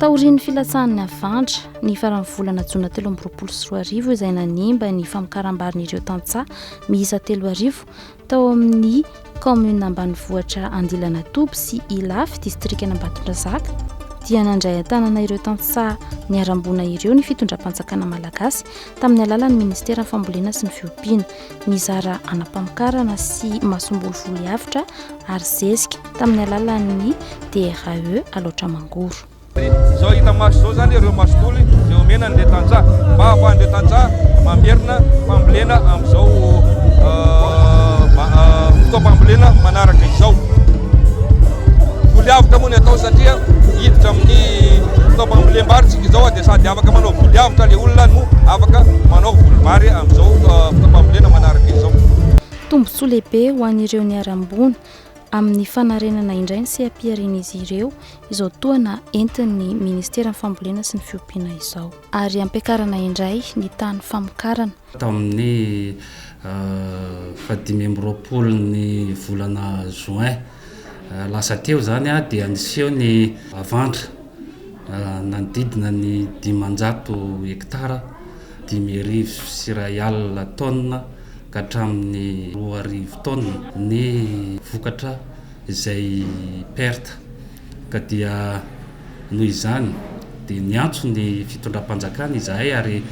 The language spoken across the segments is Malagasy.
Taorian'ny filatsahan'ny havandra ny faran'ny volana jona 2023 izay nanimba ny famokaram-barin'ireo tantsaha miisa 3000 tao amin'ny kaominina ambanivohitra Andilanatoby sy Ilafy, distrikan'Ambatondrazaka, dia nandray an-tanana ireo tantsaha niharam-boina ireo ny fitondram-panjakana malagasy tamin'ny alalan'ny ministeran'ny fambolena sy ny fiompiana. Nizara anam-pamokarana sy masomboly voly avotra ary zezika tamin'ny alalan'ny DRAE Alaotra Mangoro. Izao hita maso izao izany ireo masomboly izay omena an'ireo tantsaha mba hahafahan'ireo tantsaha mamerina fambolena amin'izao fotoam-pambolena manaraka izao. Voly avotra moa ny atao satria hiditra amin'ny fotoam-pambolem-bary tsika izao dia sady afaka manao voly avotra ilay olona no afaka manao voly vary amin'izao fotoam-pambolena manaraka izao. Tombontsoa lehibe ho an'ireo niharam-boina amin'ny fanarenana indray ny seha-piharian'izy ireo izao tohana entin'ny ministeran'ny fambolena sy ny fiompiana izao. Ary hampiakarana indray ny tahan'ny famokarana. Tamin'ny fahadimy amby roapolo ny volana juin lasa teo izany dia niseho ny havandra nanodidina ny 500 hektara, 105 taonina ka hatramin'ny 2000 taonina ny vokatra izay perte ka dia noho izany dia niantso ny fitondram-panjakana izahay ary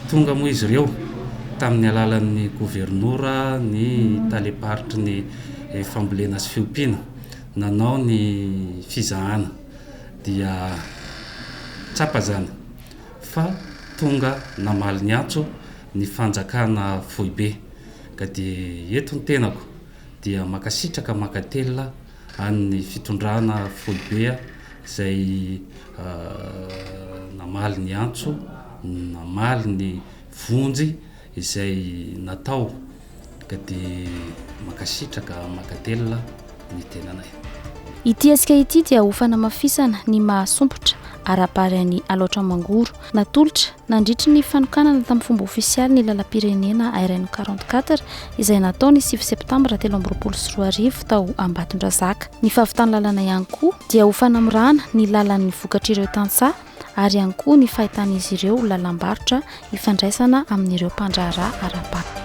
tonga moa izy ireo tamin'ny alalan'ny governora, ny talem-paritry ny fambolena sy fiompiana nanao ny fizahana dia tsapa izany fa tonga namaly ny antso ny fanjakana foibe ka dia eto ny tenako dia mankasitraka mankatelina an'ny fitondrana foibe izay namaly ny antso, namaly ny vonjy izay natao ka dia mankasitraka mankatelina ny tenanay. Ity hetsika ity dia ho fanamafisana ny maha sompitra ara-bary an'i Alaotra Mangoro. Natolotra nandritry ny fanokanana tamin'ny fomba ofisialy ny lalam-pirenena RN 44 izay natao ny 9 septambra 2023 tao Ambatondrazaka. Ny fahavitan'ny lalana ihany koa dia ho fanamorana ny lalan'ny vokatr'ireo tantsaha ary ihany koa ny fahitan'izy ireo lalam-barotra ifandraisana amin'ireo mpandraharaha ara-barotra.